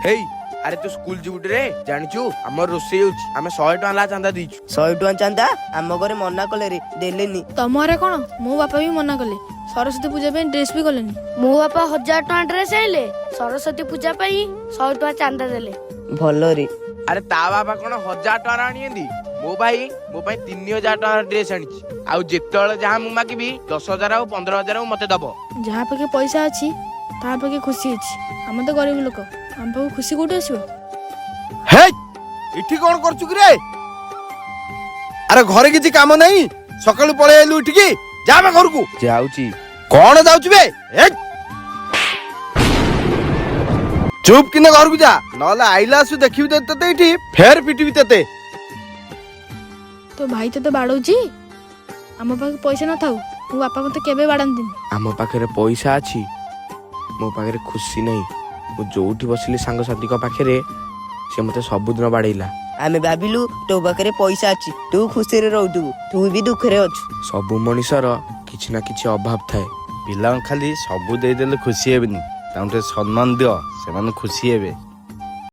ହେଇ, ଆରେ ତୁ ସ୍କୁଲ ଯିବୁ ରେ? ଜାଣିଛୁ, ଆମର ରୋଷେଇ ହଉଛି, ଆମେ 100 ଟଙ୍କା ଲା ଚାନ୍ଦା ଦେଇଛୁ। 100 ଟଙ୍କା ଚାନ୍ଦା? ଆମ ଘରେ ମନା କଲେ ରେ, ଦେଲେନି। ତମ ଘରେ କଣ, ମୋ ବାପା ବି ମନା କଲେ। ସରସ୍ୱତୀ ପୂଜା ପାଇଁ ଡ୍ରେସ ବି କଲେନି। ମୋ ବାପା 1000 ଟଙ୍କା ଡ୍ରେସ ଆଣିଲେ, ସରସ୍ୱତୀ ପୂଜା ପାଇଁ 100 ଟଙ୍କା ଚାନ୍ଦା ଦେଲେ। ଭଲ ରେ। ଆରେ, ତା ବାପା କଣ 1000 ଟଙ୍କାର ଆଣିଛନ୍ତି? ମୋ ଭାଇ ମୋ ପାଇଁ 3000 ଟଙ୍କାର ଡ୍ରେସ ଆଣିଛି। ଆଉ ଯେତେବେଳେ ଯାହା ମୁଁ ମାଗିବି, 10,000 ଆଉ 15,000 ଆଉ ମତେ ଦବ। ଯାହା ପାଖେ ପଇସା ଅଛି, ତା ପାଖେ ଖୁସି ଅଛି। ଆମେ ତ ଗରିବ ଲୋକ, ଆମ ପାଖକୁ ଖୁସି କୋଉଠି ଆସିବ? ହେ, ଏଠି କଣ କରୁଛୁ କି ରେ? ଆରେ, ଘରେ କିଛି କାମ ନାହିଁ, ସକାଳୁ ପଳେଇ ଆଇଲୁ ଏଠିକି? ଯା ବେ ଘରକୁ। ଯାଉଛି। କଣ ଯାଉଛୁ ବେ? ଏ, ଚୁପ୍ କିନା ଘରକୁ ଯା, ନହେଲେ ଆଇଲା ଆସୁ ଦେଖିବି ତତେ ଏଇଠି, ଫେର ପିଟିବି ତତେ। ତୋ ଭାଇ ତୋତେ ବାଡଉଛି? ଆମ ପାଖେ ପଇସା ନଥାଉ, ମୋ ବାପା ମତେ କେବେ ବାଡାନ୍ତିନି। ଆମ ପାଖରେ ପଇସା ଅଛି, ମୋ ପାଖରେ ଖୁସି ନାହିଁ। ମୁଁ ଯୋଉଠି ବସିଲି ସାଙ୍ଗସାଥିଙ୍କ ପାଖରେ, ସେ ମତେ ସବୁଦିନ ବାଡେଇଲା। ଆମେ ଭାବିଲୁ ତୋ ପାଖରେ ପଇସା ଅଛି, ତୁ ଖୁସିରେ ରହୁଥିବୁ। ତୁ ବି ଦୁଃଖରେ ଅଛୁ। ସବୁ ମଣିଷର କିଛି ନା କିଛି ଅଭାବ ଥାଏ। ପିଲାଙ୍କୁ ଖାଲି ସବୁ ଦେଇଦେଲେ ଖୁସି ହେବେନି। ତାଙ୍କୁ ଟିକେ ସମ୍ମାନ ଦିଅ, ସେମାନେ ଖୁସି ହେବେ।